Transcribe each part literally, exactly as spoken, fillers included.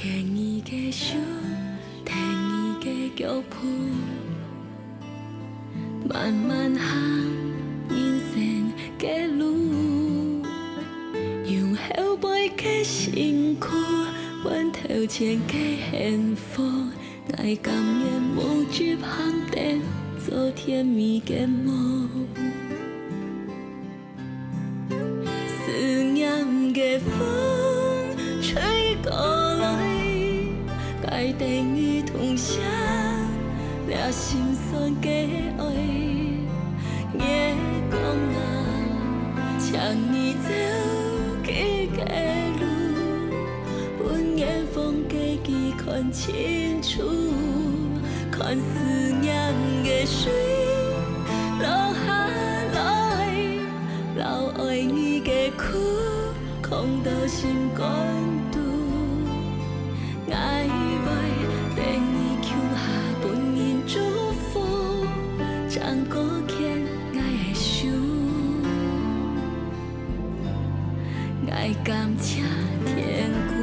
牽你个手，跈你个腳步，慢慢行人生个路。用後背个辛苦，換頭前个幸福。𠊎甘願無執行燈，做甜蜜个夢。 思念个風吹過來，帶等你同行，這心酸个愛。月光啊，請你照佢个路，分遠方个佢看清楚，看思念个水落下來。 摎愛你个苦囥到心肝肚。𠊎會等你共下分人祝福，正過牽𠊎个手，𠊎感謝天公。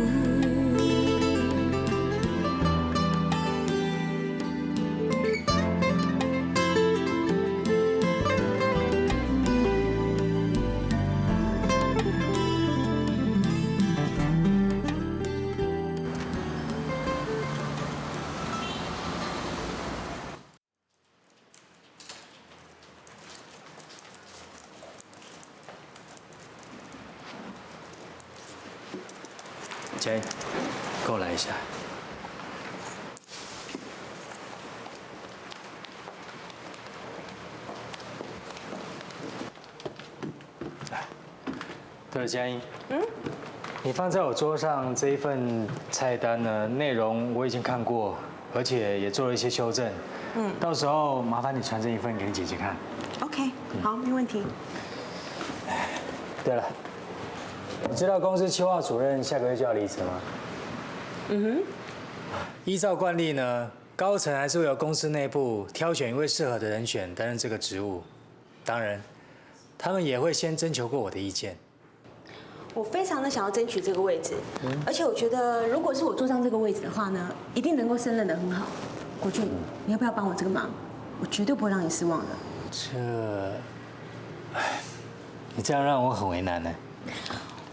Jane，过来一下。来，对了，佳音。嗯？你放在我桌上这一份菜单呢，内容我已经看过，而且也做了一些修正。嗯。到时候麻烦你传真一份给你姐姐看。OK，好，没问题。对了，你知道公司企划主任下个月就要离职吗？嗯哼。依照惯例呢，高层还是会由公司内部挑选一位适合的人选担任这个职务。当然，他们也会先征求过我的意见。我非常的想要争取这个位置，而且我觉得，如果是我坐上这个位置的话呢，一定能够胜任的很好。国俊，你要不要帮我这个忙？我绝对不会让你失望的。这，唉，你这样让我很为难呢。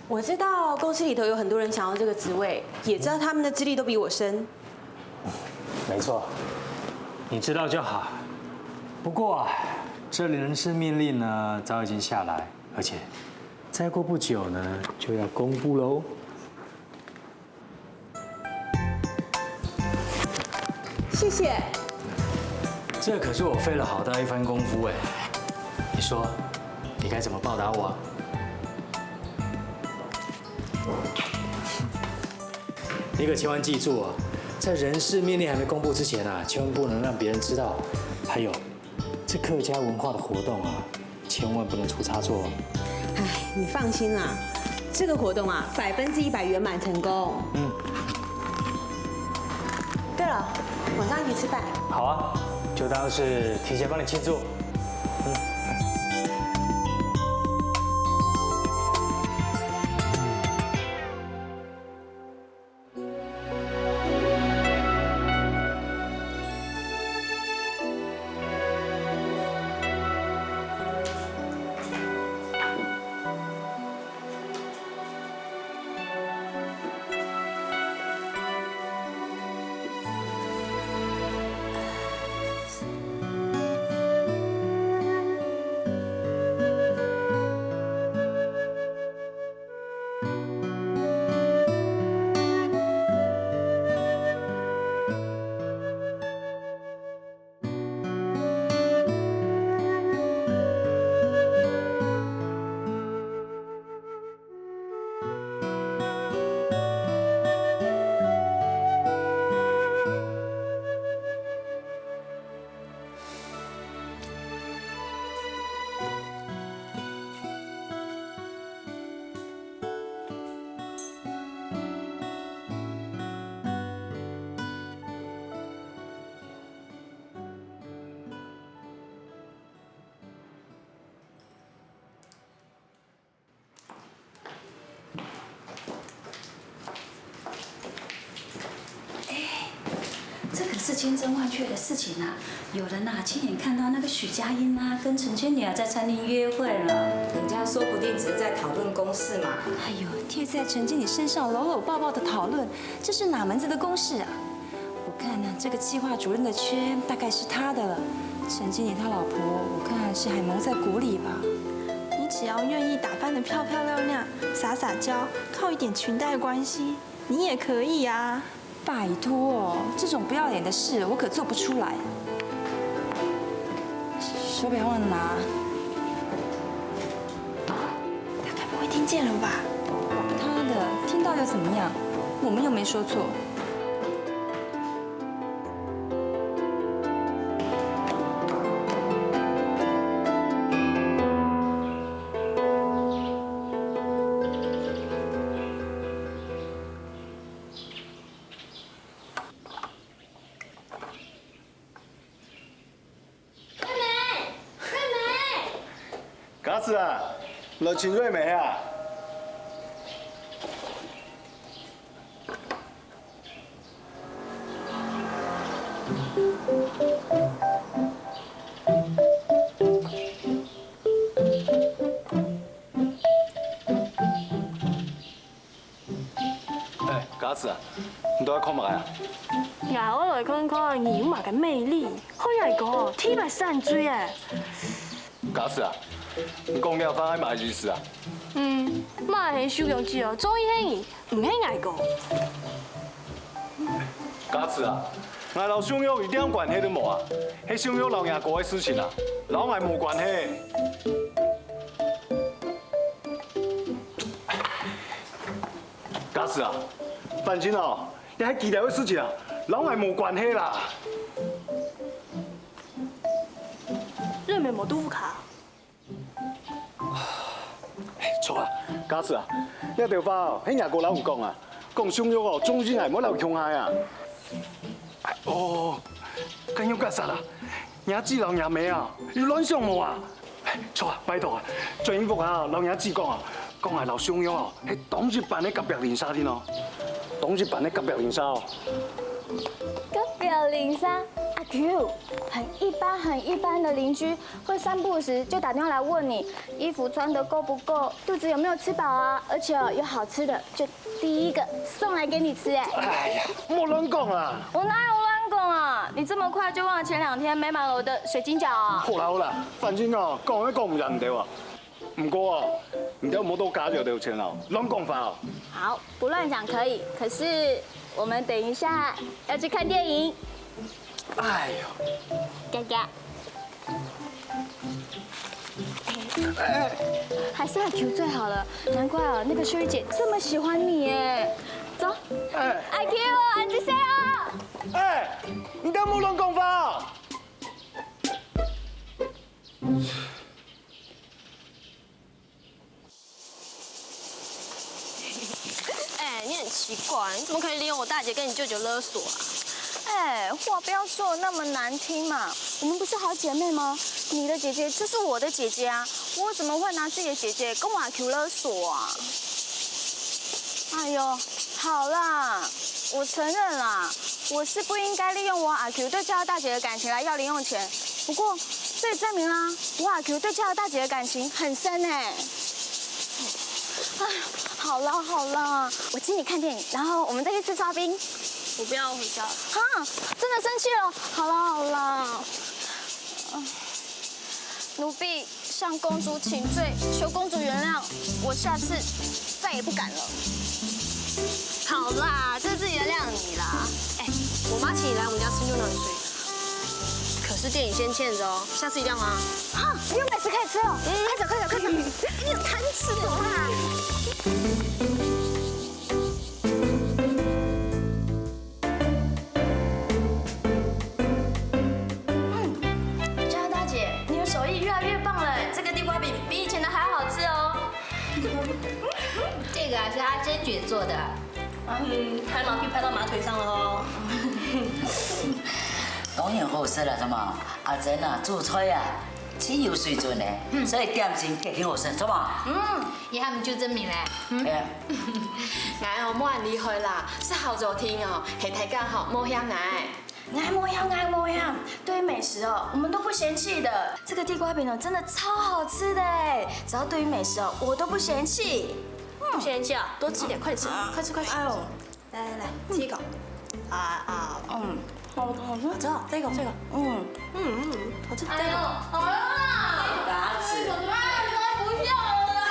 我知道公司里头有很多人想要这个职位，也知道他们的资历都比我深。没错，你知道就好。不过啊，这里人事命令呢早已经下来，而且再过不久呢就要公布喽。 谢谢。这可是我费了好大一番功夫哎。你说，你该怎么报答我啊？你可千万记住哦，在人事命令还没公布之前啊，千万不能让别人知道。还有，这客家文化的活动啊，千万不能出差错哦。哎，你放心啦，这个活动啊，百分之一百圆满成功。嗯。对了，晚上一起吃饭。好啊，就当是提前帮你庆祝。嗯。是千真万确的事情啊！有人啊，亲眼看到那个许佳音啊，跟陈经理啊在餐厅约会了。人家说不定只是在讨论公事嘛。哎呦，贴在陈经理身上搂搂抱抱的讨论，这是哪门子的公事啊？我看呢，这个计划主任的缺大概是他的了。陈经理他老婆，我看是还蒙在鼓里吧。你只要愿意打扮得漂漂亮亮、撒撒娇，靠一点裙带关系，你也可以啊。拜托哦，这种不要脸的事我可做不出来。手表忘了拿。他该不会听见了吧？管他的，听到又怎么样？我们又没说错。瑞美，瑞美。佳慈啊，來尋瑞美啊！哎，佳慈啊，你到底看麼个啊？𠊎愛來看看你有麼个魅力，好𠊎講，地位上最哎。佳慈啊，你講這番係麼个意思啊？嗯，麼个係秀玉姊哦，中意係你，毋係𠊎講。佳慈啊，𠊎摎秀玉一點關係都無啊，係秀玉摎若哥个事情啊，摎𠊎無關係。 佳慈啊，反正哦，這係佢兜个事情啊，摎𠊎無關係啦。你毋係無肚腹枵？哎，著啊，佳慈啊，這兜話哦，係若哥摎你講啊，講秀玉哦，中意𠊎無摎佢共下啊。哦，恁樣結煞啦，若姊摎若姆啊，有亂想無啊？ 著啊，拜託啊，轉屋下啊，摎若姊講啊，講𠊎摎秀玉哦，係當一般个隔壁鄰舍定哦，當一般个隔壁鄰舍哦。隔壁鄰舍，阿舅，很一般很一般的鄰居，會三不五時就打電話來問你衣服穿得夠不夠，肚子有沒有吃飽啊，而且哦，有好吃的就第一個送來給你吃哎。哎呀，莫亂講啊！我哪有亂講啊？你這麼快就忘了前兩天美滿樓的水晶餃啊？好啦好啦，反正哦，講也講毋贏你兜啊。毋過哦，你兜莫到家姐兜前哦，亂講話哦。好，不亂講可以，可是我們等一下要去看電影。哎呦，佳佳。 還是阿舅最好了，難怪哦，那個秀玉姐這麼喜歡你耶。走，哎，阿舅哦，恁仔細哦。哎，你兜莫亂講話哦。哎，你很奇怪，你怎麼可以利用我大姐跟你舅舅勒索啊？哎，話不要說得那麼難聽嘛，我們不是好姐妹嗎？你的姐姐就是我的姐姐啊，我怎麼會拿自己的姐姐跟我阿舅勒索啊？哎呦，好啦，我承認啦，我是不應該利用我阿舅對佳佳大姐的感情來要零用錢。不過，這也證明啦，我阿舅對佳佳大姐的感情很深哎。哎，好啦好啦，我請你看電影，然後我們再去吃刨冰。我不要，我回家了。哈，真的生氣了。好啦好啦，嗯，奴婢向公主請罪，求公主原諒，我下次再也不敢了。好啦，這次原諒你啦。哎，我媽請你來我們家吃牛奶水，可是電影先欠著哦，下次一定要還啊。哈，你有美食可以吃了，快走快走快走！你很貪吃，走啦！佳佳大姐，你的手艺越來越棒了，這個地瓜餅比以前的還好吃哦。這個啊是阿珍姐做的。嗯，拍馬屁拍到馬腿上了哦。當然好食啦，怎麼？阿珍啊，煮菜啊，真有水準呢，所以點心極好食，怎麼？嗯，這下毋就證明咧。哎呀，𠊎哦，無恁厲害啦，係好做定哦，係大家吼，無嫌𠊎。𠊎無嫌，𠊎無嫌。對於美食哦，我們都不嫌棄的。這個地瓜餅呢，真的超好吃的哎！只要對於美食哦，我都不嫌棄。不嫌棄啊，多吃點，快吃，快吃，快吃。哎呦，來來來，吃一口。啊啊，嗯，好好吃。好吃啊，這個這個，嗯嗯嗯，好吃，這個。哎呦，好了啦，不要吃。哎，不要了啦。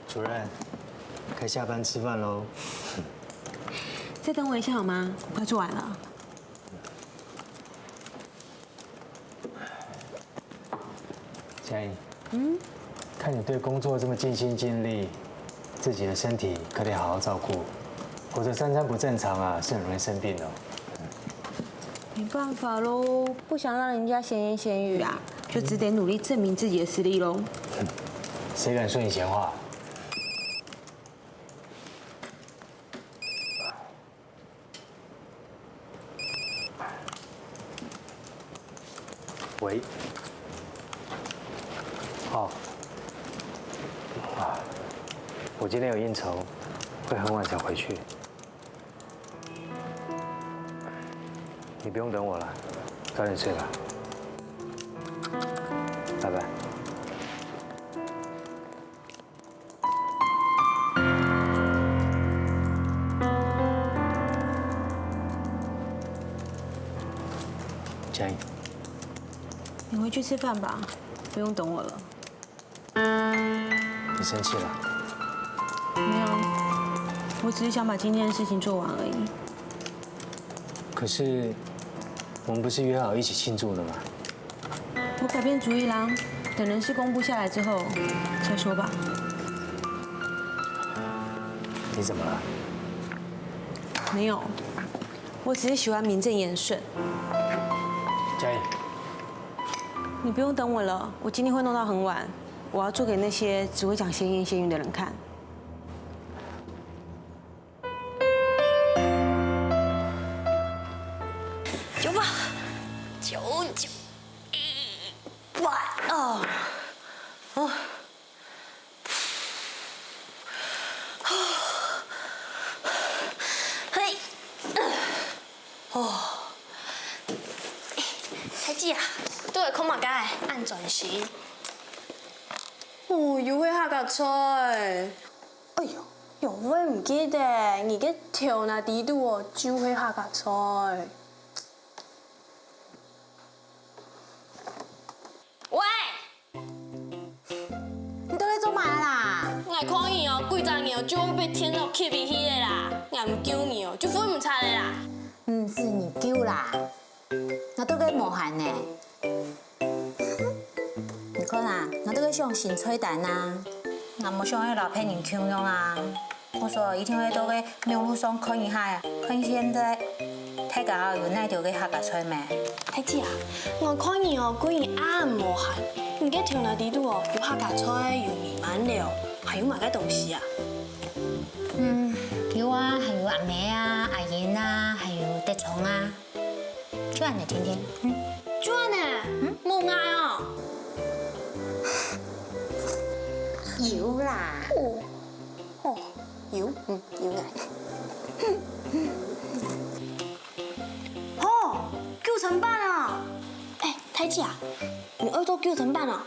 主任，該下班吃飯嘍。再等我一下好嗎？我快做完了。 佳穎，嗯，看你對工作這麼盡心盡力，自己的身體可得好好照顧，否則三餐不正常啊，是很容易生病的哦。沒辦法咯，不想讓人家閒言閒語啊，就只得努力證明自己的實力咯。誰敢說你閒話？ 喂，哦，啊，我今天有應酬，會很晚才回去。你不用等我了，早點睡吧，拜拜。 佳穎，你回去吃飯吧，不用等我了。你生氣了？沒有，我只是想把今天的事情做完而已。可是，我們不是約好一起慶祝的嗎？ 我改變主意啦，等人事公布下來之後再說吧。你怎麼了？沒有，我只是喜歡名正言順。佳穎，你不用等我了，我今天會弄到很晚，我要做給那些只會講閒言閒語的人看。 九八、九九、一百，哦，哦，嘿，哦，大姊啊，你在看麼个？恁專心。哦，又係客家菜。 哎喲，仰會毋記得？你个頭那底肚哦，就係客家菜。喂！你到底做麼个啦？𠊎看你哦，幾隻月就會分電腦吸入去个啦！𠊎毋救你哦，就分毋掣个啦！毋使你救啦， 𠊎都个無閒呢。你看啊，𠊎都个想新菜單啊，𠊎無想愛摎別人共樣啊。故所一定愛到个網路上看一下，看現在大家有哪兜个客家菜無？大姊啊，𠊎看你哦，歸日恁無閒，你个頭那底肚哦，有客家菜，有美滿樓，還有麼个東西啊？嗯，有啊，還有阿姆啊、阿英啊，還有德聰啊。 就恁仔定定，嗯。就恁仔，嗯？無𠊎哦。有啦。哦，哦，有，嗯，有啦。哦，九層粄啊！哎，大姊啊，你愛做九層粄啊？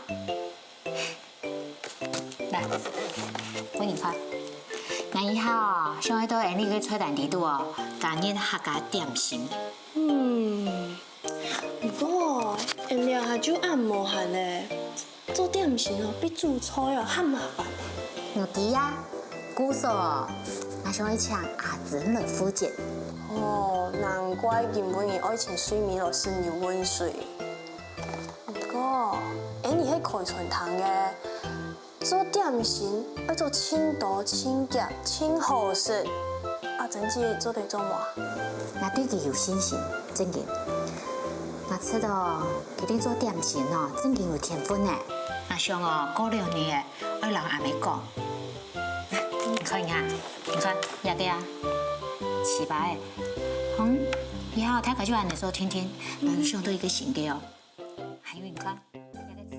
來，分你看。𠊎以後哦，想愛到𠊎俚个菜單底肚哦，加入客家點心。嗯，毋過𠊎俚這下就恁無閒咧，做點心哦，比煮菜哦還麻煩。𠊎知啊，故所哦，𠊎想愛請阿珍來負責。哦，難怪今晡日愛請水美老師你溫水。 毋過，𠊎俚係開餐廳个，做點心愛做盡多、盡遽、盡好食。阿珍姊做得做無啊？𠊎對佢有信心，正經。𠊎知道佢對做點心哦，正經有天分呢。𠊎 想哦，過兩日愛摎阿姆講。你看一下，你看，這個啊，七八個。嗯，以後大家就恁樣做定定，然後想到一個新个哦。還有你看，這個字。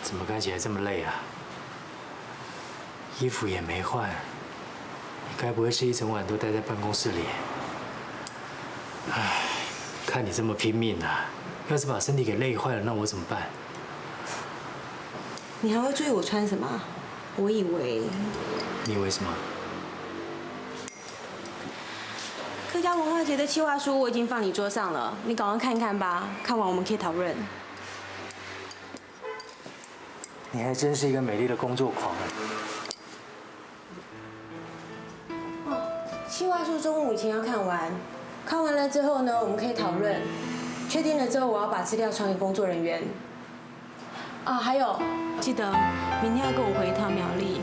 怎么看起来这么累啊？衣服也没换，你该不会是一整晚都待在办公室里？唉，看你这么拼命啊，要是把身体给累坏了，那我怎么办？你还会注意我穿什么啊？我以为……你以为什么？客家文化节的企划书我已经放你桌上了，你赶快看看吧，看完我们可以讨论。 你还真是一个美丽的工作狂啊！哦，企划书中午以前要看完，看完了之后呢，我们可以讨论。确定了之后，我要把资料传给工作人员。啊，还有，记得明天要跟我回一趟苗栗，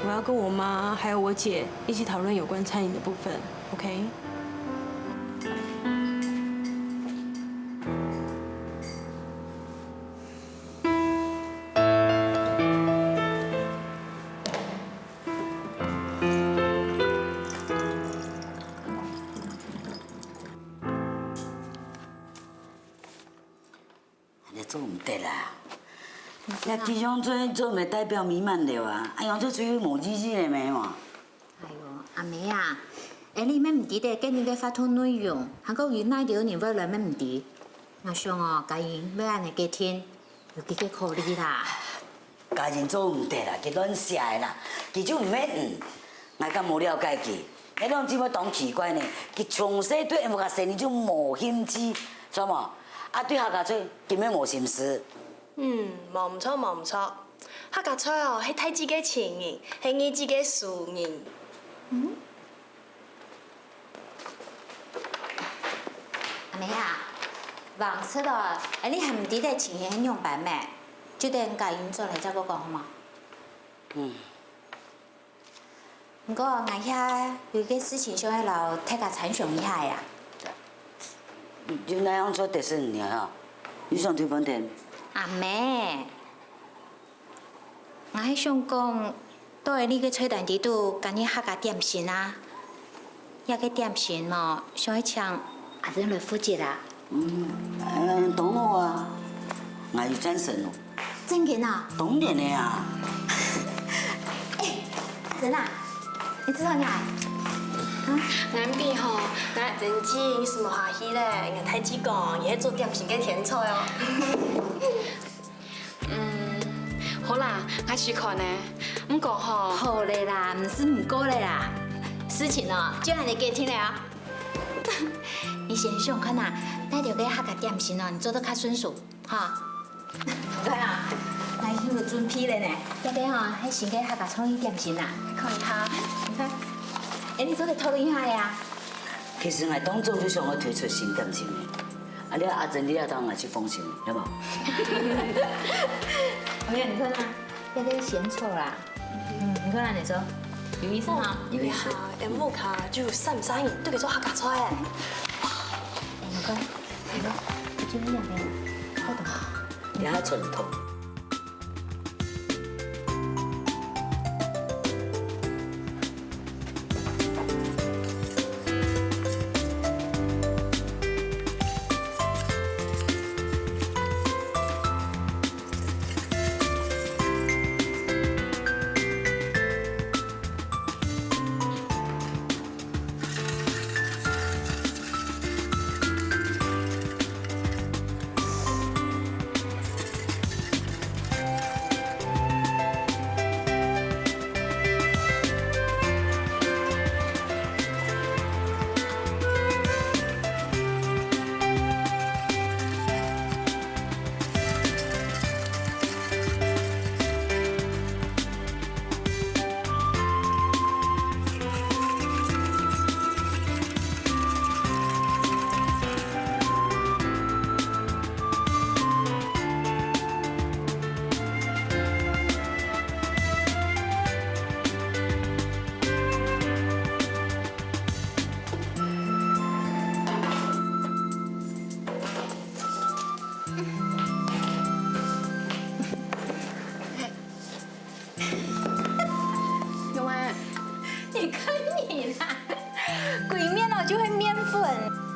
我要跟我妈还有我姐一起讨论有关餐饮的部分，OK？ 恁樣做毋得啦！你這樣做，做毋係代表美滿樓啊？恁樣做出去無意義个咩嘛？哎喲，阿姆啊，𠊎等乜毋知得今日个活動內容，還過有哪兜人會來乜毋知。𠊎想哦，嘉瑩會恁樣決定，有佢个考慮啦。 嘉瑩做毋得啦，佢亂寫个啦，佢就毋會，嗯，𠊎敢無了解佢？你兩姊妹當奇怪呢，佢從細對𠊎屋下生理就無興趣，著無？啊，對客家菜根本無心思。嗯，無毋著，無毋著。客家菜哦，係大姊个情人，係二姊个仇人。嗯？ 阿姆啊，橫直哦，𠊎等還毋知得情形係仰般咩？就等嘉瑩轉來再過講好無？嗯。毋過𠊎這下有一個事情想愛摎大家參詳一下呀。有哪樣做得使你啊？你想退飯店？阿姆， 𠊎係想講，到𠊎這个菜單裡肚加入客家點心啊，這个點心哦，想愛請阿珍來負責啊。嗯，嗯，當好啊，𠊎有贊成哦。正經啊？當然个啊。哎，阿珍啊，你知道呀？啊？𠊎比吼，𠊎阿珍姊你係無客氣咧，𠊎大姊講，你係做點心个天才哦。 嗯，好啦，𠊎試看呢。毋過吼，好咧啦，毋使毋過咧啦。事情哦，就恁樣決定了啊。你先想看啊，哪兜个客家點心哦，你做得較順手，哈。對啊，𠊎已經有準備了呢。這个吼，係新个客家創意點心啦。看一下，你看，哎，你做得討論一下呀。 其實𠊎當早就想愛推出新點心个，啊，你阿珍你也當𠊎就放心，對無？朋友，你看啊，這个仙草啦，嗯，你看恁樣做，有意思哈？有意思。哎，屋下就有三儕人都會做客家菜欸。哎，你看，你看，就恁樣个，好懂。也較傳統。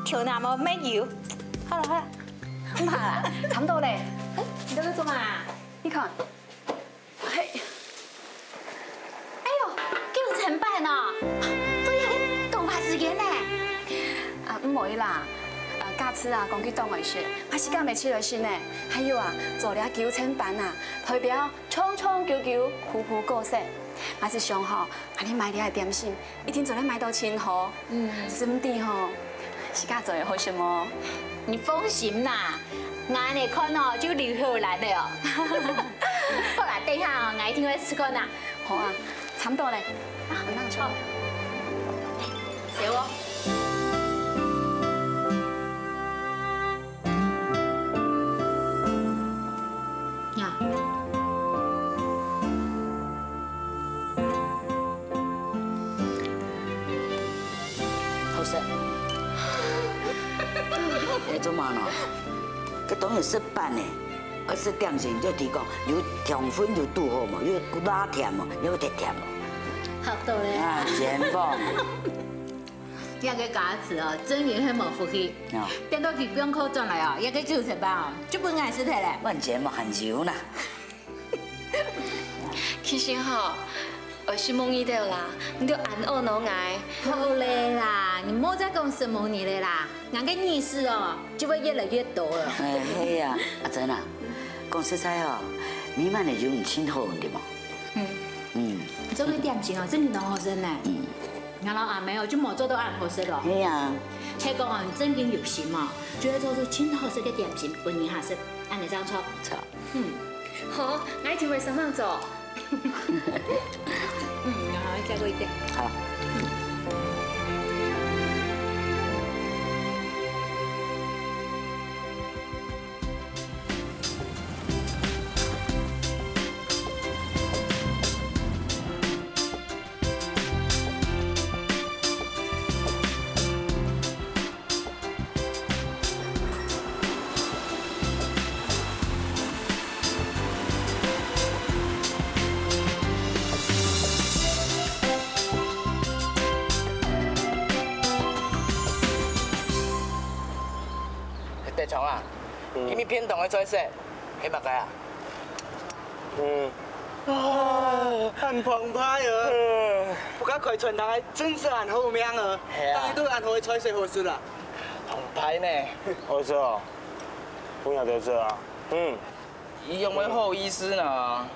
球呢，無，沒有。好了好了，毋怕啦，差毋多咧。你在做麼啊？你看，嘿，哎喲，九層粄哦，做一個多花時間呢。啊，毋會啦，啊，假使啊，講句當然係，還時間未起來先呢。還有啊，做了九層粄啊，代表長長久久，步步高升。還係想吼， 啊，你買這个點心，一定做得賣到盡好。嗯。甚至吼，自家做个好食無？你放心啦，𠊎恁樣看哦，就流口瀾了哦。好啦，等一下哦，𠊎一定會試看啦。好啊，差毋多咧。啊，那就好。謝哦。 呀。好食。哎，做麼呢？這當然食飯呢，愛食點心就提供，有糖分有堵好無？有拉甜無？有甜甜無？好多咧。啊，前方。 這个假使哦，真經係無福氣。哦。等到佢放課轉來哦，這个九層粄哦，就分𠊎食忒咧。阮節目還有呢。其實吼，𠊎承蒙你兜啦，你兜恁懊惱𠊎。好咧啦，你莫再講承蒙你咧啦，𠊎个意思哦，就會越來越多了。哎，係啊，阿珍啊，講實在哦，美滿个有你盡好，對無？嗯。嗯。做个點心哦，真經當好食呢。嗯。 𠊎摎阿妹哦，就無做到恁好食咯。係啊。係講哦，你真經有心哦，就會做出盡好食个點心分人客食，恁樣正著。著。嗯。好，𠊎一定會上網做。嗯，然後再過一點。好。嗯。 德昌啊，嗯。今日便當个菜色係麼个啊？嗯。啊，恁澎湃哦！嗯。屋下開餐廳个真係恁好命哦！係啊。逐日都恁好个菜色好食啊！澎湃呢！好食哦，分你兜食啊！嗯。你仰會好意思呢？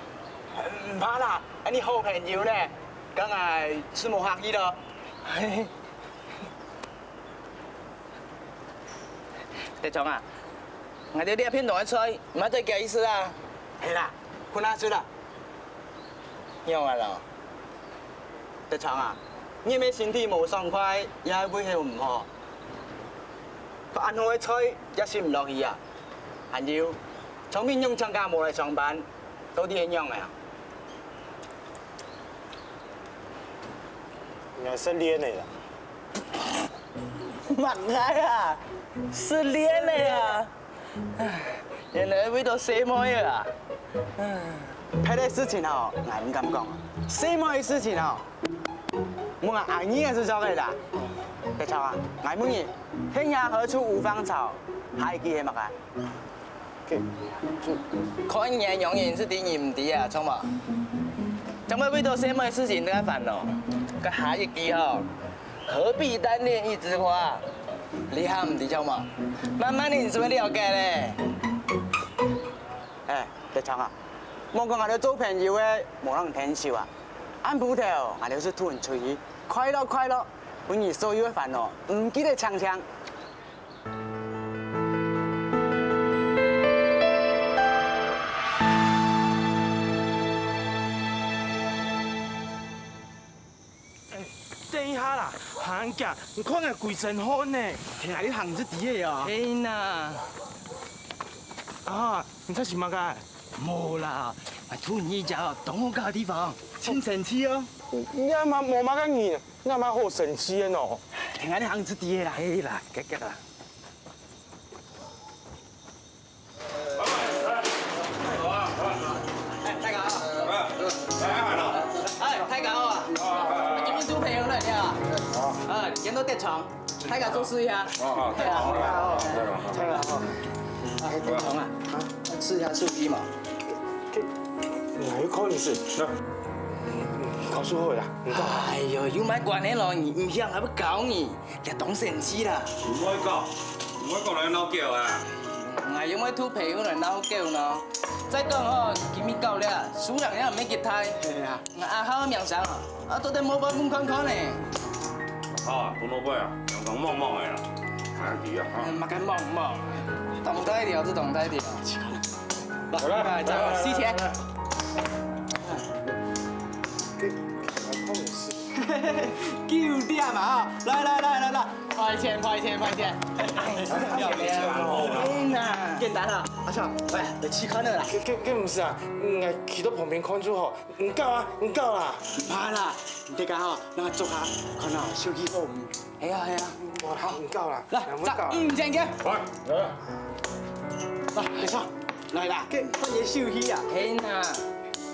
毋怕啦，恁樣好朋友呢，該𠊎就無客氣咯。 德昌啊，𠊎兜這片當个菜，毋好再加一息啊。係啦，分佢食啦。仰般咯？德昌啊，你个身體無爽快，也係胃口毋好。恁好个菜也食毋落去啊。還有，聰明用請假無來上班，到底係仰仔啊？ 𠊎失戀了啦。麼个啊？失戀了啊？原來為著細妹仔啊！別个事情哦，𠊎毋敢講。細妹个事情哦，問𠊎阿姨仔就著个啦。德昌啊，𠊎問你，天涯何處無芳草，下一句係麼个？ 看你个樣仔就知你毋知啊，著無？仰會為著細妹个事情在該煩惱？該下一句吼，何必單戀一枝花？這下毋知著無？慢慢仔你就會了解咧。哎，德昌啊，莫講𠊎兜做朋友个無人𢯭手啊，暗晡頭𠊎兜就渡你出去，快樂快樂，分你所有个煩惱毋記得淨淨。 哎，等一下啦，行恁遽，你看𠊎歸身汗呢。天啊，你行就知个哦。嘿吶。啊，你在尋麼个？無啦，𠊎渡你去一隻當好搞个地方，盡神奇哦。你也無麼个人， 你嘛好神奇个喏。𠊎兜行出去个啦。係啦，遽遽啦。哎，大家好。哎，大家好啊。今日做朋友來了啊。哎，今日得獎，大家做事一下。哦，好，太好了，太好了，太好了。哎，得獎啊！啊，試一下手機嘛。這，哪有可能係？那，告訴我啦，你告。哎喲，有麼關係咯？你毋想還會搞你，這當生氣啦。毋會搞，毋會搞來鬧交啊！哎，又毋會同朋友來鬧交呢。再講吼，今日搞了，輸贏也毋係幾大。係啊。 阿豪个名聲啊，啊，到底無報問看看呢？啊，分我買啊，陽光猛猛个啦，看佢啊，哈。麼个猛猛？當大條就當大條。來，來，來，再來，四千。九點嘛，哈，來，來，來，來，來，派錢，派錢，派錢。哎呀，簡單啊，阿強，來，來試看个啦。這，這，這毋係啊，𠊎企到旁邊看就好。 毋搞啊，毋搞啦！毋怕啦，你等下吼，等下坐下，看下手氣好毋？係啊，係啊。無啦，毋搞啦，來，毋搞啦。十五千塊。來，來。來，沒錯，來啦，看你手氣啊。係啦，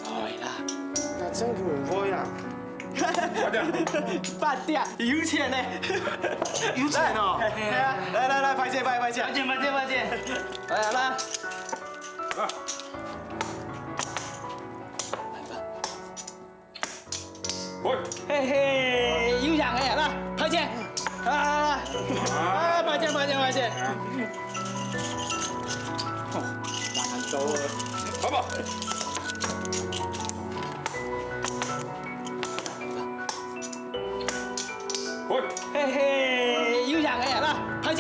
來啦。該真个毋會啊。八點。八點，有錢呢。有錢哦。係啊，來來來，拍謝拍謝拍謝。拍謝拍謝拍謝。來來來。啊。 喂。嘿嘿，有贏个啦，拍謝！啊，啊，拍謝，拍謝，拍謝！哦，難做啊。好不好？喂。嘿嘿，有贏个啦，拍謝！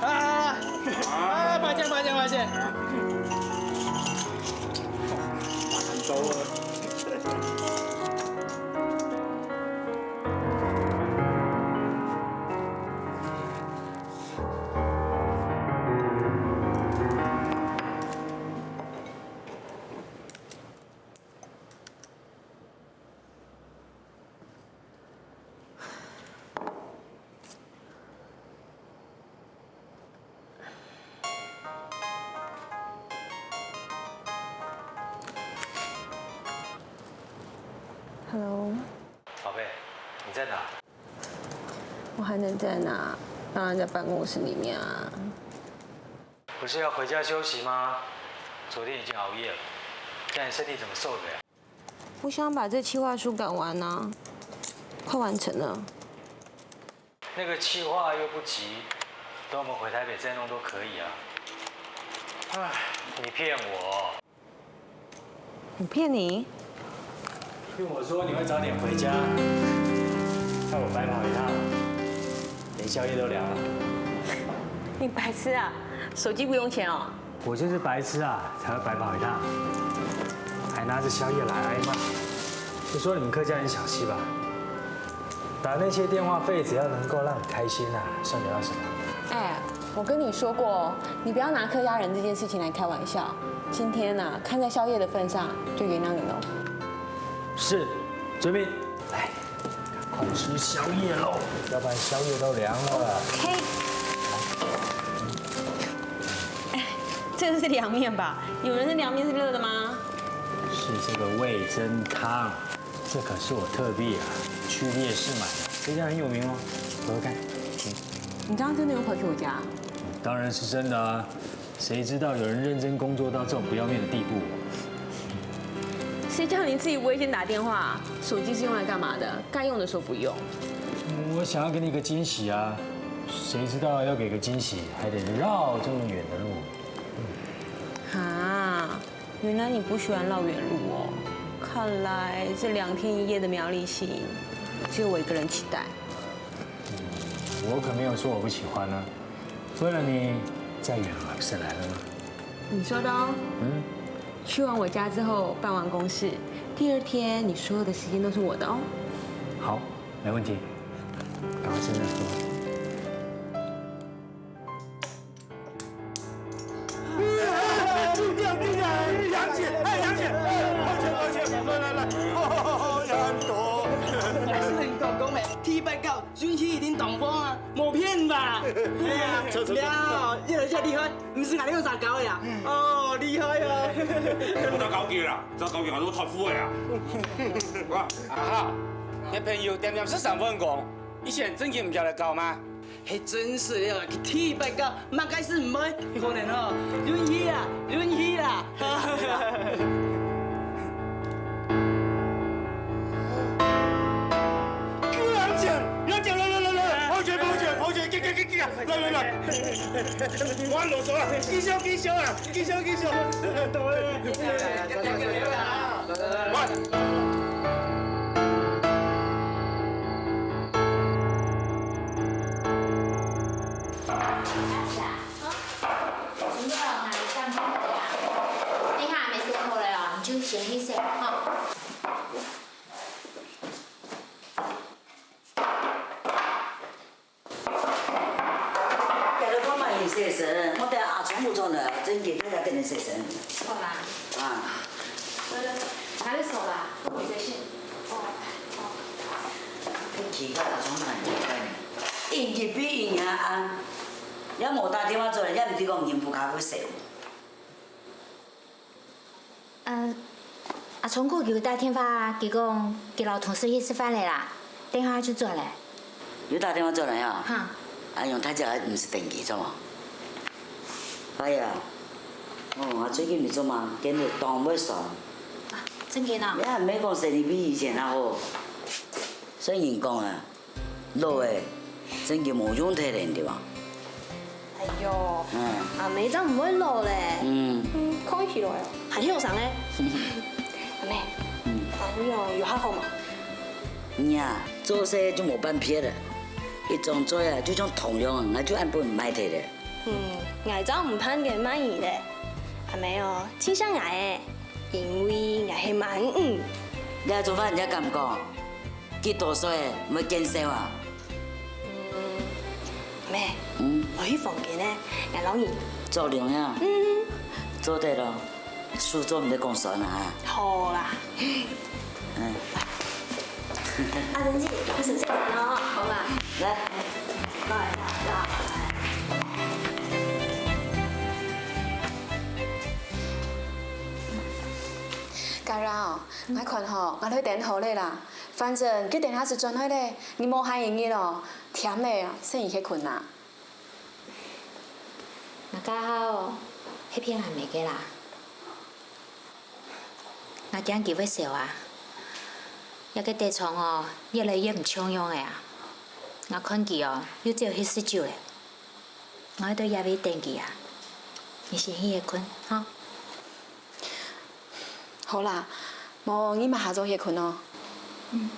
啊，啊，拍謝，拍謝，拍謝！ Hello，宝贝，你在哪？我还能在哪？当然在办公室里面啊。不是要回家休息吗？昨天已经熬夜了，这样你身体怎么受得了？ 我想把这企划书赶完啊，快完成了。那个企划又不急，等我们回台北再弄都可以啊。唉，你骗我。我骗你？骗我说你会早点回家，害我白跑一趟，连宵夜都凉了。你白痴啊？手机不用钱哦。 我就是白痴啊，才会白跑一趟，还拿着宵夜来挨骂。就说你们客家人小气吧，打那些电话费，只要能够让你开心啊，算得了什么？哎，我跟你说过哦，你不要拿客家人这件事情来开玩笑。今天啊，看在宵夜的份上，就原谅你喽。是，遵命。来，赶快吃宵夜喽，要不然宵夜都凉了。OK。 这个是凉面吧？有人的凉面是热的吗？是这个味噌汤，这可是我特地啊去夜市买的，这家很有名哦，喝喝看。你刚刚真的有跑去我家？当然是真的啊，谁知道有人认真工作到这种不要面的地步？谁叫你自己不会先打电话？手机是用来干嘛的？该用的时候不用。我想要给你一个惊喜啊，谁知道要给个惊喜，还得绕这么远的路。 啊，原来你不喜欢绕远路哦。看来这两天一夜的苗栗行，只有我一个人期待。我可没有说我不喜欢啊，为了你，再远还不是来了吗？你说的哦。嗯。去完我家之后，办完公事，第二天你所有的时间都是我的哦。好，没问题。赶快吃饭。 杨姐，哎，杨姐，哎，抱歉，抱歉，来，来，来，哦，杨总。还是很讲讲的，第一擺搞，運氣一定當旺啊，無騙吧？哎呀，走，走，走。了，越來越厲害，毋係𠊎這種啥搞的啊。哦，厲害啊！我打高級啦，打高級，我是大富的啊。哇，啊哈，你朋友點點係三分工，以前真經毋曉得搞嗎？係真實个，佢第一擺搞，麼个事毋會？可能吼，運氣啦，運氣啦。有人講，有人講，來來來來，跑起來，跑起來，跑起來，緊緊緊緊，來來來，我老手啊，繼續繼續啊，繼續繼續，來。 等下阿姆食好了哦，你就先去洗吼。 今日看嘛去洗身，我等阿聰無轉來，正經在這等你洗身。好啦。啊。來來，拿去收啦，我洗身。哦，哦。真奇怪，阿聰哪會奇怪呢？一日比一日暗，也無打電話轉來，也毋知講人屋下會洗。 嗯，阿聰哥有打電話，佢講佢摎同事去食飯了啦，等下就轉來。有打電話轉來啊？哈。啊，用大姐毋使等佢，做麼？哎呀，哦，啊，最近毋知做麼，見著當會酸。啊，真个啊？你還毋係講生理比以前較好？所以人講啊， 老了，真經無用忒了，對吧？哎喲，嗯。阿姆正毋會老咧。嗯。嗯，看起來哦，還後生欸。阿姆，嗯。阿姆哦，有較好無？你啊，做事就無半撇了，一張嘴啊，就像糖樣，𠊎就恁分賣忒了。嗯，𠊎正毋盼佢賣你咧。阿姆哦，盡惜𠊎欸，因為𠊎係滿女。你還做飯人家敢講？ 幾多歲會見笑啊？嗯，姆，嗯？來去房間呢，𠊎摎你。做龍呀？嗯。做得咯，事做毋得講算啊。好啦。嗯。阿珍姐，開始洗衫咯。好啦。來。來，來，來。家人哦， 𠊎看吼，𠊎來等好了啦。反正佢等下就轉來了，你無閒一日哦，忝了，先去歇睏啊。𠊎家下哦，係騙阿姆个啦。𠊎驚佢會愁啊，這个德昌哦，越來越毋像樣了啊。𠊎看佢哦，又走去食酒了。 𠊎愛在這位等佢啊，你先去歇睏，吼。好啦，無你嘛下晝歇睏哦。嗯。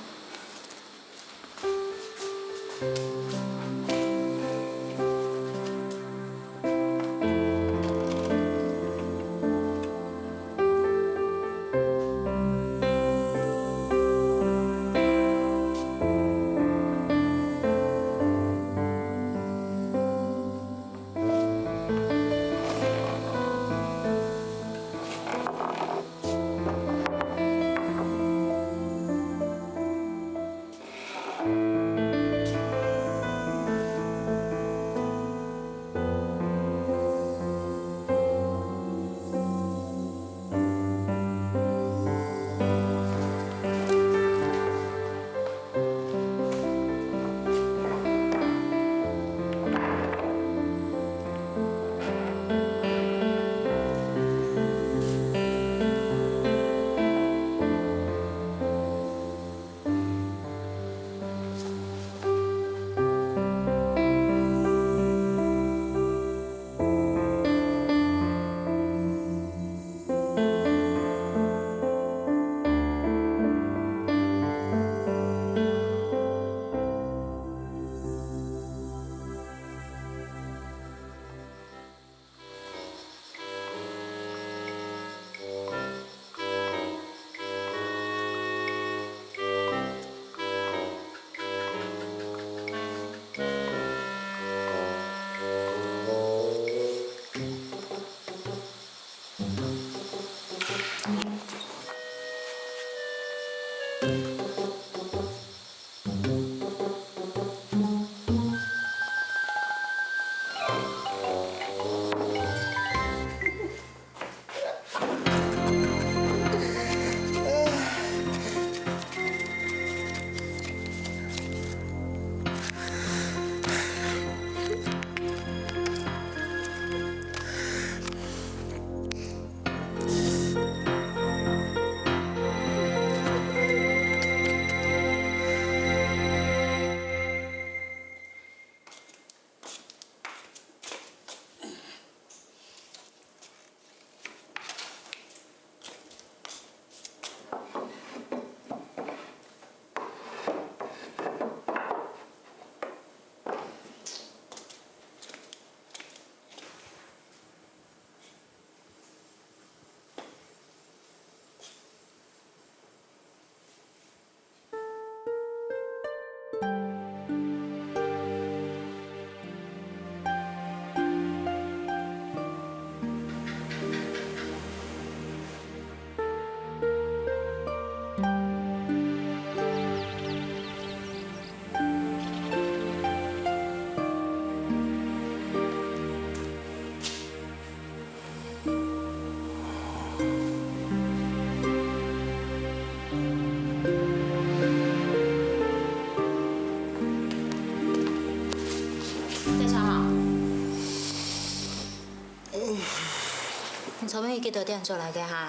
昨晡日幾多點轉來个哈？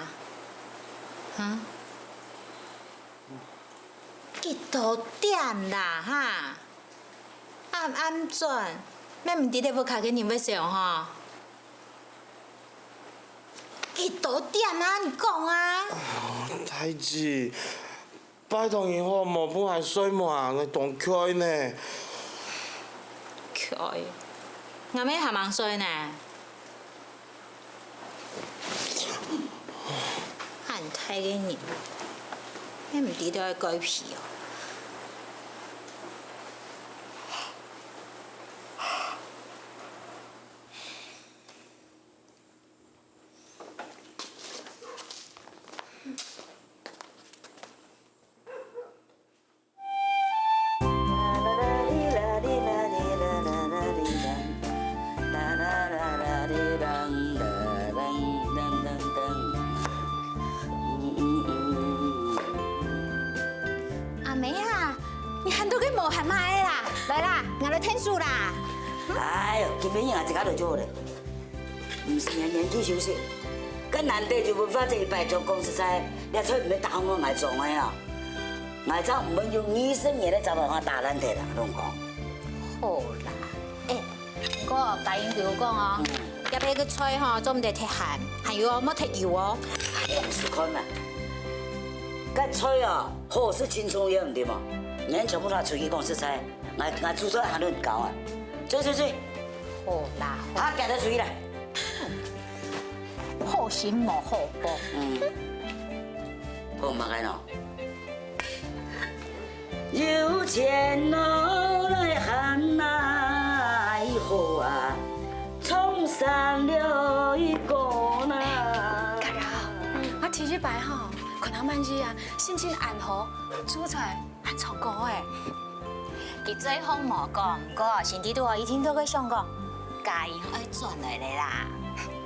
哈？幾多點啦哈？暗暗轉，乜毋知咧屋下个人會愁吼？幾多點啊？你講啊！大姊， 拜託你好無，分𠊎睡滿啊，𠊎當𤸁呢。𤸁？𠊎乜還吂睡呢。恁大个人，乜毋知兜愛改皮哦。 阿妹啊，你還在該無閒麼个啦？來啦，𠊎來𢯭手啦。哎喲，今晡日𠊎自家來做咧。 毋使年年去休息，該難得有文化節一擺，講實在，這菜毋係逐項摎𠊎種个啊。𠊎正毋會用二十年个雜飯碗打爛忒啦，同你講。好啦，欸，毋過家英對𠊎講哦，嗯。這擺个菜吼，做毋得忒鹹，還有哦，莫忒油哦。哎呀，你試看嘛，該菜哦，好食盡重要，毋對無？你全部拿出去講實在，𠊎，𠊎煮菜還恁高啊。去，去，去。 好啦，好。啊，行得出去啦。好心無好報。嗯。講麼个呢？有錢哪來還奈何啊，唱山了一個啦。家豪，𠊎第一擺吼，看到滿意啊，心情恁好，煮菜 還唱歌欸。佢嘴項無講，毋過心底肚一定都會想講，家英愛轉來咧啦。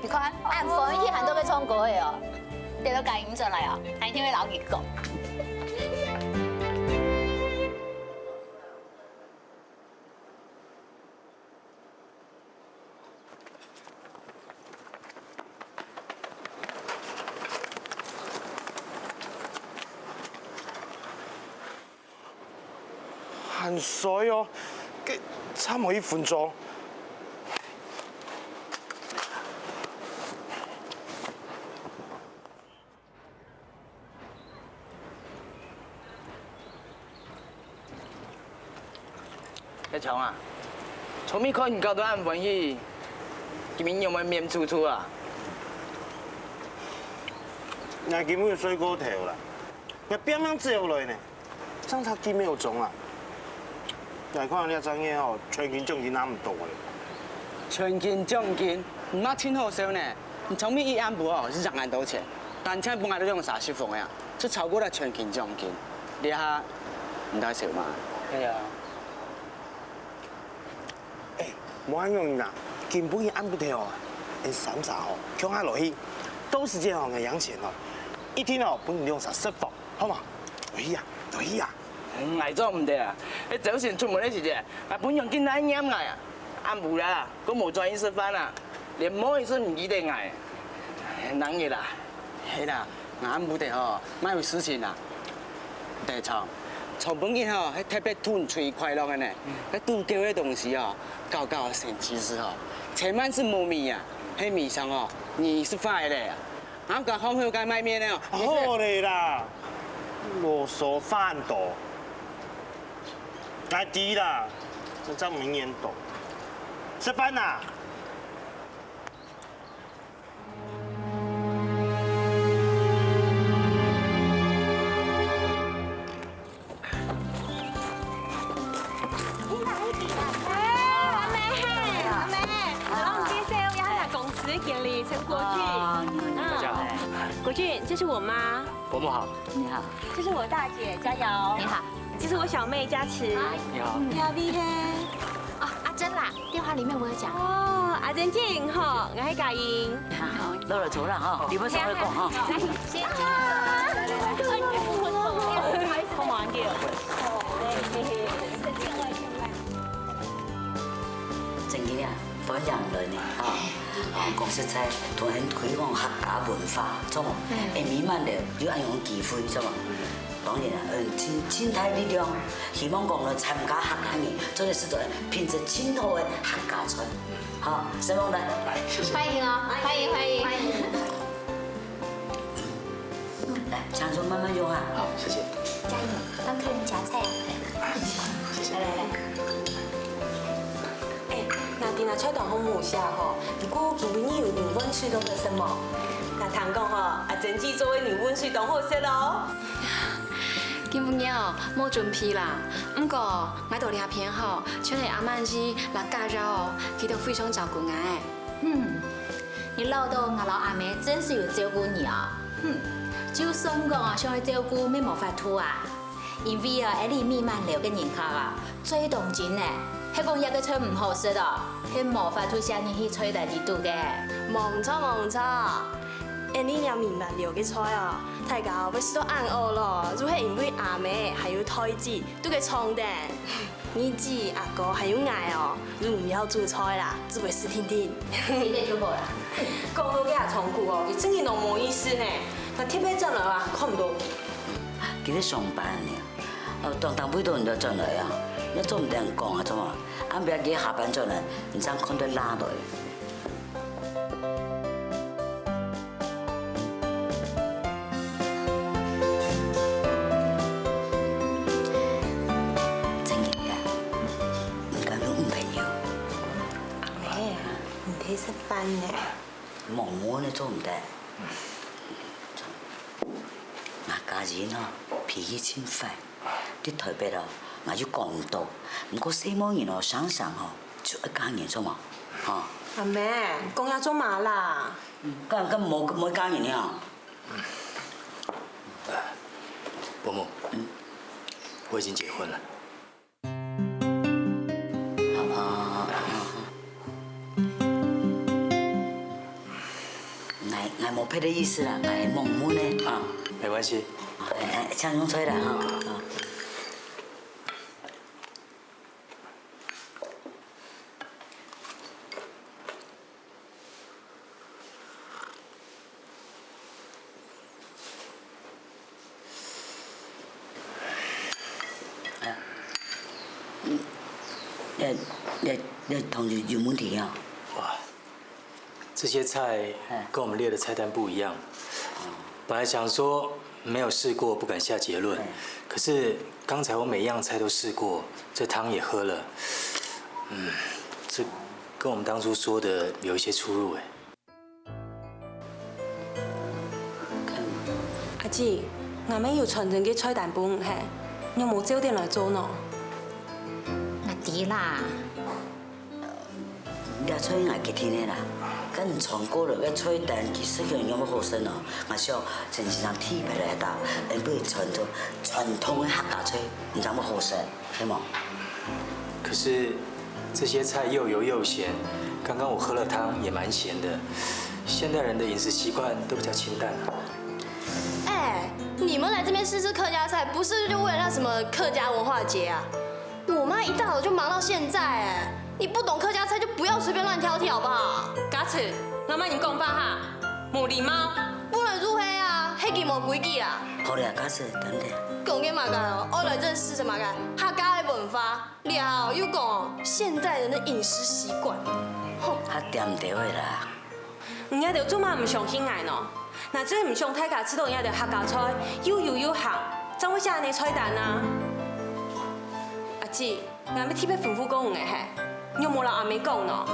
你看，恁歡喜還在該唱歌欸哦。等到家英轉來哦，𠊎一定會摎佢講。 還衰哦，該差無一分鐘。 阿強啊，昨晡看你搞到恁歡喜，今晡日仰會面臭臭啊？𠊎今晡日睡過頭啦，𠊎拚命走來呢。 正差幾秒鐘啊！𠊎看這隻月吼，全勤獎金拿毋著咧。全勤獎金，你嘛真好笑呢！你昨晡日一暗晡吼，係贏恁多錢，單淨分𠊎兩儕食飯啊，就超過了全勤獎金。這下你在笑麼个？係啊。 欸，無恁樣啦，今晡日暗晡頭啊，𠊎三儕吼，共下來去，到時節吼，𠊎贏錢吼，一定吼分你兩儕食飯，好無？來去啊，來去啊！𠊎做毋得啊！該朝晨出門个時節，𠊎餔娘緊來黏𠊎啊！暗晡啦，都無轉去食飯啊，連摸一次毋記得𠊎。哎，哪日啦？ 係啦，𠊎暗晡頭吼，嘛有事情啊。對，昨，昨晡日吼，係特別同你吹快樂个呢。該肚狗个東西吼，搞搞生趣事吼，千萬係無味啊，係味上吼，你食壞咧。啊，搞好好个賣麵呢哦。好咧啦，囉嗦恁多。𠊎知啦，這正毋係念到。食飯啦！ 哎，阿妹，阿妹，我摎你介紹一下公司个經理陳國俊。哦，你好。嗯。大家好。國俊，這是我媽。伯母好。你好。這是我大姐佳瑶。你好。這是我小妹佳慈。你好。這位係？哦，阿珍啦，電話裡面我有講。哦，阿珍姐好，𠊎係佳英。好，落來坐啦吼，你們稍微講哈。先坐。好忙的。 真个啊，歡迎來呢，哈。啊，講實在，同人推廣客家文化，著無？嗯。會美滿了，有恁樣機會，著無？當然啦，嗯，盡，盡大力量，希望講呢，參加客家人，做得食到品質盡好个客家菜。好，承蒙了。來，謝謝。歡迎哦，歡迎，歡迎。歡迎。來，請坐，慢慢用啊。好，謝謝。加油，幫客人夾菜啊。謝謝。來，來，來。 哎，𠊎知若菜單項無寫吼，毋過今晡日有牛汶水當好食無？𠊎聽講吼，阿珍姊做个牛汶水當好食哦。今晡日哦，無準備啦。毋過，𠊎到這片吼，全係阿滿姨摎家嫂哦，佢兜非常照顧𠊎。嗯，你恅著𠊎摎阿姆真係有照顧你哦。哼，就算講哦，想愛照顧，乜無法度啊。 因為啊，這裡美滿樓个人客啊，最當真呢，係講這个菜毋好食哦，係無法度寫入去菜單裡肚个。無錯，無錯。𠊎俚這美滿樓个菜哦，大家會食到恁好咯，就係因為阿姆還有代誌，都个創等。你姊、阿哥還有𠊎哦，就毋曉煮菜啦，只會食定定。定定就好啦。講到這長久哦，佢真个當無意思呢。𠊎特別轉來啊，看毋到佢。 佢在上班呢，哦，當當背到你就轉來啊，你做毋得恁講啊，做麼？暗晡佢下班轉來，你正看到拉落。真个呀，你敢有女朋友？阿姆啊，你在食飯呢？ 無無呢做毋得。𠊎家人哦，脾氣盡壞，在台北哦，𠊎又講毋到。毋過細妹人哦，想想哦，就愛嫁人做麼？吼。阿姆，講這做麼啦？嗯，敢敢無無嫁人呢？伯母，我已經結婚了。 啊，𠊎，𠊎無別个意思啦，𠊎係問問个啊。沒關係。哎，哎，請用菜啦哈。啊。 哎呀，嗯，這，這，這湯有，有問題啊？哇，這些菜哎。跟我們列的菜單不一樣。哦。本來想說沒有試過，不敢下結論。哎。可是剛才我每一樣菜都試過，這湯也喝了。嗯，這跟我們當初說的有一些出入哎。 阿姊，𠊎乜有傳真个菜單分你係，你有無照等來做呢？𠊎知啦。這菜𠊎決定个啦，該你傳過來个菜單，其實仰會好食呢？𠊎想陳先生特別來到，恩不如傳做傳統个客家菜，你仰會好食？ 係無？可是這些菜又油又鹹，剛剛我喝了湯也蠻鹹的。現代人的飲食習慣都比較清淡啊。哎，你們來這邊試試客家菜，不是就為了那什麼客家文化節啊？我媽一大早就忙到現在，哎，你不懂客家菜就不要隨便亂挑剔好不好？家慈，摎麼人講話哈？無禮貌。不能入黑啊，黑給無規矩啊。好了，家慈，等等。 講个麼个哦？愛來認識麼个客家个文化，了又講現代人的飲食習慣。吼！較恬恬仔啦。你兜做麼毋相信𠊎呢？𠊎就毋想大家食到你兜客家菜，又油又鹹，正會寫恁樣菜單啊。阿姊，𠊎乜特別吩咐過你个係，你有無摎阿姆講呢？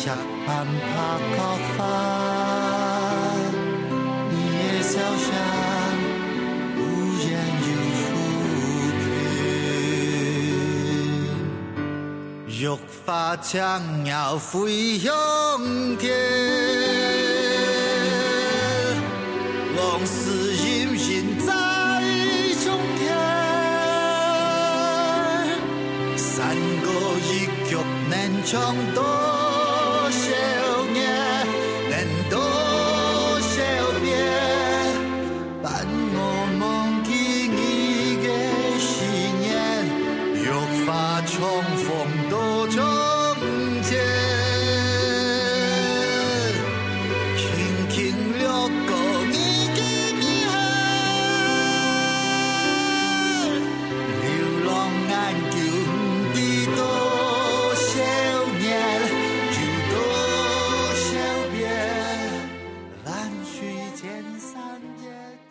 石板白菊花，你的笑聲忽遠又忽近。玉花青鳥飛向天，往事隱隱在胸間。山歌一曲能唱多